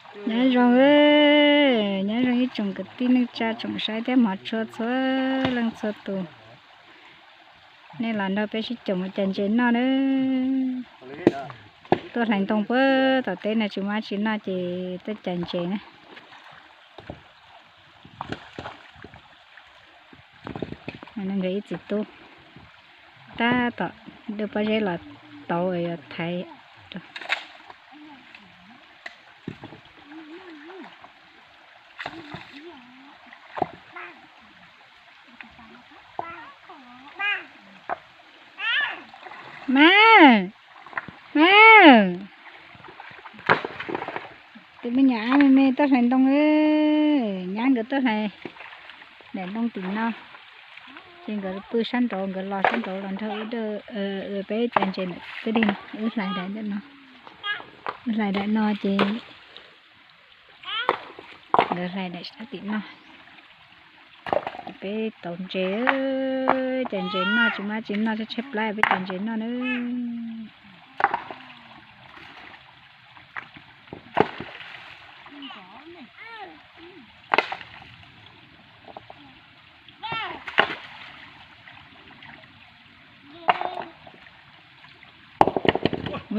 Nyob zoo, nyob zoo ib tsoom kwv tij neej tsa tsoom saib thiab hmov tshua txhua leej txhua tus. Nej los nrog peb sib koom mus cais ntses noj nawb. Tuaj hlais ntoo puag tom teb no tsis muaj dab tsi noj ces tuaj cais ntses na. Nkawd ib txiv tub tab tom dawj pob zeb los tauv yuav thaiv. Mas, mas, tus me nyuam ab me me tuaj hlais ntoo, nyab nkawd tuaj hlais daim ntoo tim no. Ces nkawd pw sab nraud, nkawd los sab nraud los nrog wb, peb cais ntses ntawm kwj deg no, wb hlais daim ntawm no. Wb hlais daim no ces nkawd hlais daim sab tim no. Peb tauv ntses, cais ntses noj, tsis muaj dab tsi noj, tshaib tshaib plab peb cais ntses noj nawb.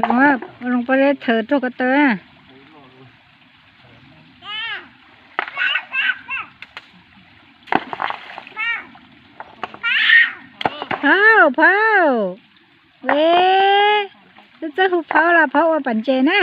Ua zoo pob zeb thaws rau ko taw. Phauj, phauj, es, twb txawj hu phauj los phauj ua pam ntses na.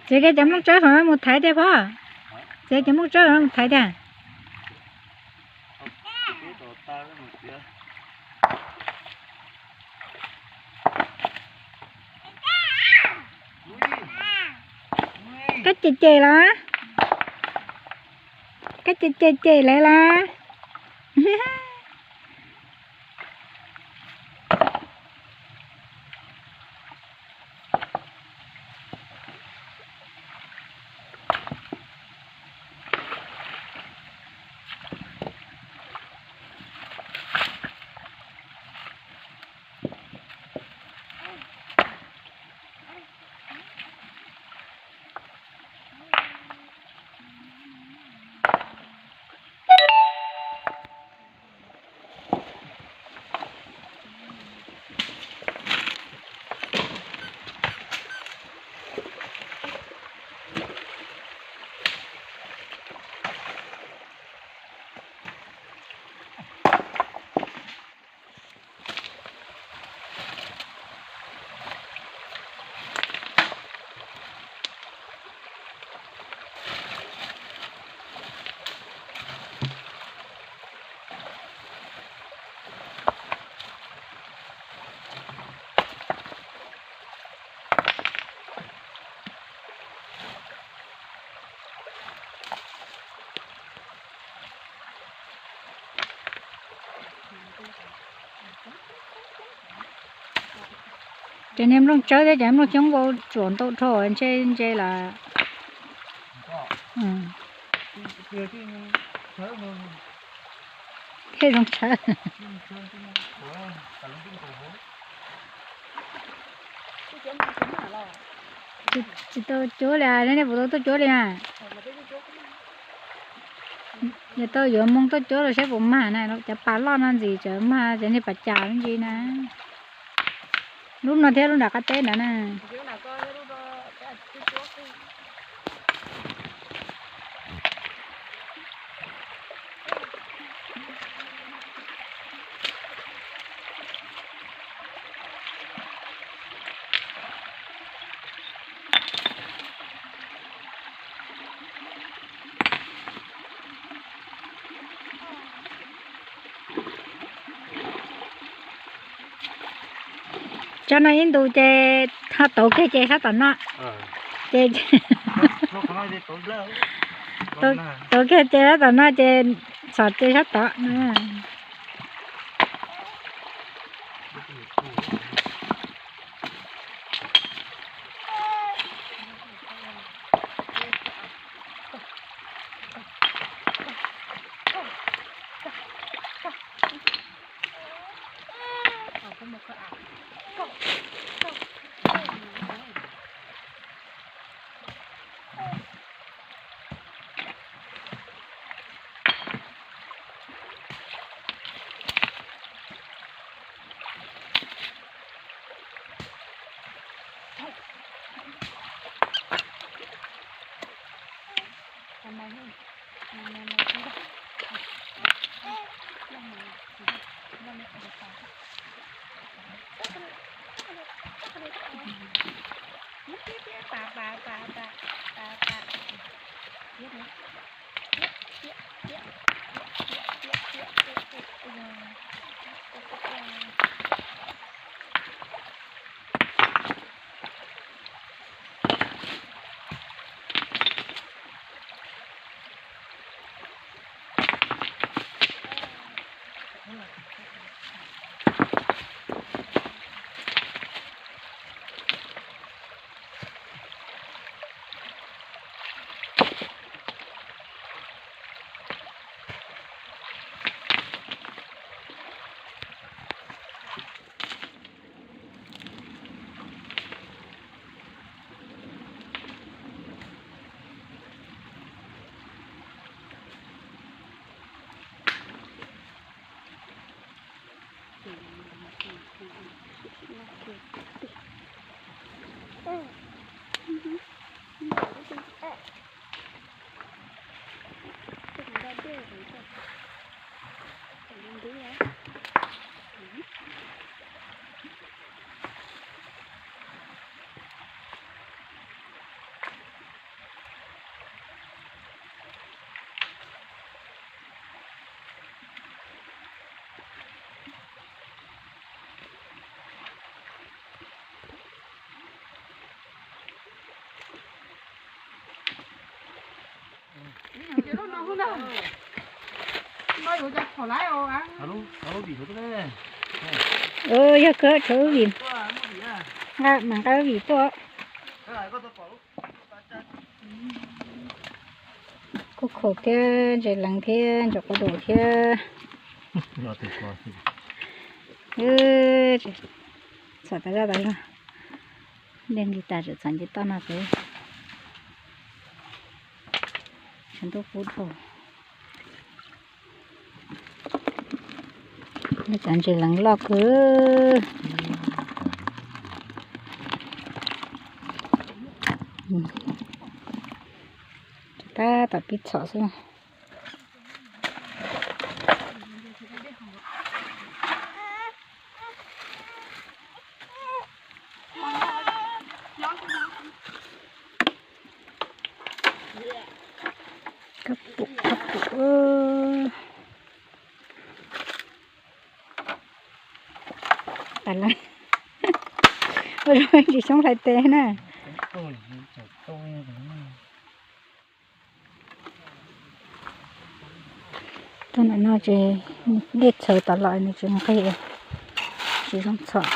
Txiav kiag cov nplooj tsawb mus thaiv tiag phauj. Txiav cov nplooj tsawb mus thaiv tiag. Kab cem cem los? Kab cem cem cem lawv los? Cov niag nplooj tsawb thiab cov nplooj xyoob vau tsuam ntau dhau ntshe ntse lawm. Thiaj zoo tshawb. Tsis tau cuab li, nej puas tau tuaj cuab li na? Yog tau yuav moo tuaj cuab los saib puas mag na, cov pas loj no ntxim txawm mag cov niag pas cas me ntsis na. Lub no thiab lub nram qab teb ntawd na. Tso no ib ntus ces ho tauv kiag ces sab tom no. Ces tuav kiag ces sab tom no ces txhom ces sab tod. Yog kawg thaum vim, nqa mas nqa vim tuaj. Kuj khaum thiab ntses leev thiab ntses quav dum thiab. Txhom tas zaj tas zog. Dej nqis tas tseem txhom nce toj no pem. Tshav ntuj kub dhau. Cov ntses leev loj kawg. Tab tom pib txhom xwb. Kab pum, kab pum. Ua zoo tsis xyoob hlais tes na. Tuaj ntawm no ces dej txhawv tas los nws tsis nqig, tsis zoo txhom.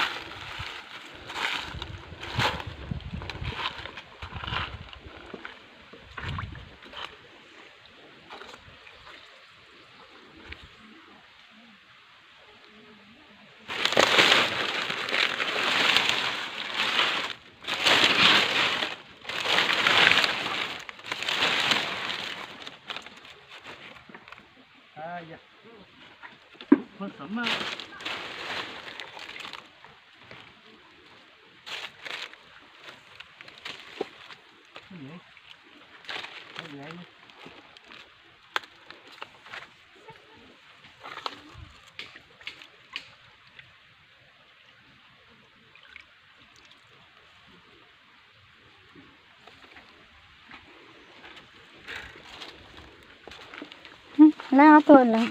Lawv ob tug leev,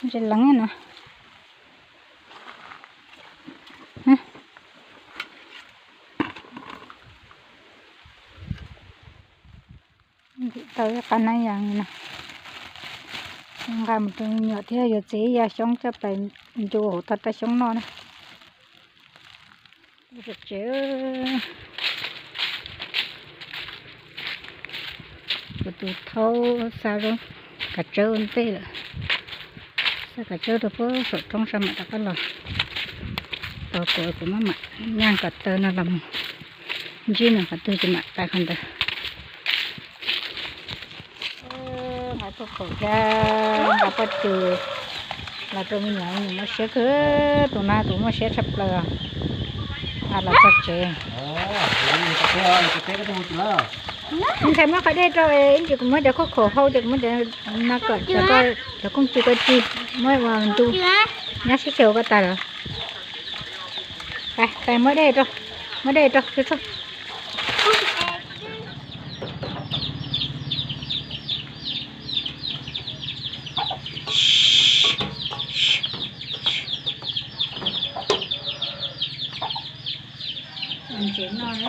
ntses leev na. Tau ib qab neeb yas no, nqa mus rau me nyuam thiab yuav txiv ib yam xyoob coj pais ncu hauv tog raj xyoob noj na. Tsev, kuv tus thaub xa kav tsawb ua ntej lawm, xa kav tsawb rau puag saum roob sab mam rov qab los. Tos kuv, kuv mam mam nyaj kom taw no los mus ntsib nws qhov twg ces mam pais qhov ntawd. Nqa poj khaum thiab nqa poj cws los rau me nyuam, me nyuam muaj siab kawg, tus no tus muaj siab tshaj plaws. Los txog tsev, ntshai muab qhov dej rau, ib ntsis kuv muab cov khaub khaum hau ces kuv muab cov no kom cov kooj cws koj ci, muab ua ntu, nyob sib xyaw koj tas lawm. Pais, pais muab dej rau, muab dej rau, tsuag tsuag. Ntses noj, ntses noj.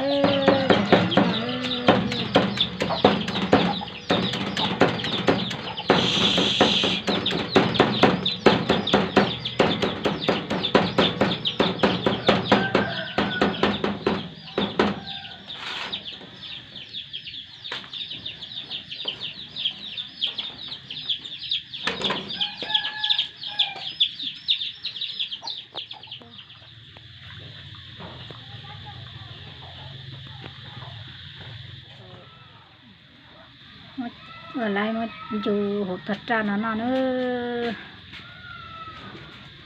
Ua laiv muab ncu hauv tog raj no noj na.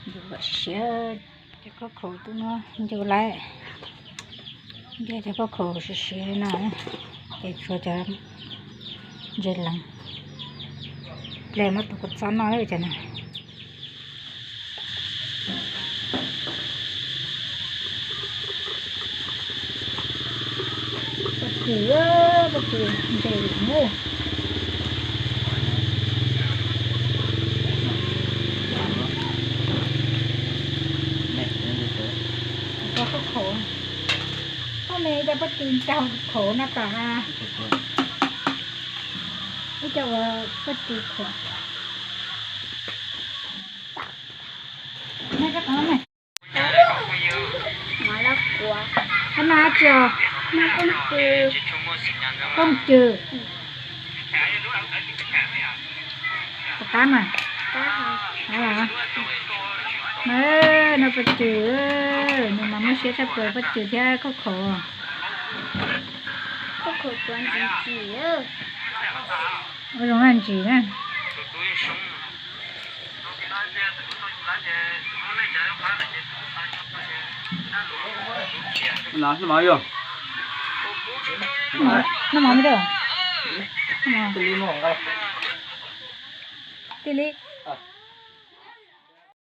Ncu kom siav, cov khaub khaum twb muab ncu laiv, ncu cov khaub khaum siav siav no, ces tshuav cov ntses lees, ple muab tus kua txob noj cov no. Poj kws, poj kws ntses lawm. Khaub khaum, koj me cov poj kws nraug khaum no tom, ib co uas poj kws khaum. Qab no tsi os? Kooj cws. Puas qab mas? No poj kws, nws mas muaj siab tshaj plaws, poj kws thiab khaub khaum. Ua zoo ntsis na. Noj mov me, tij li.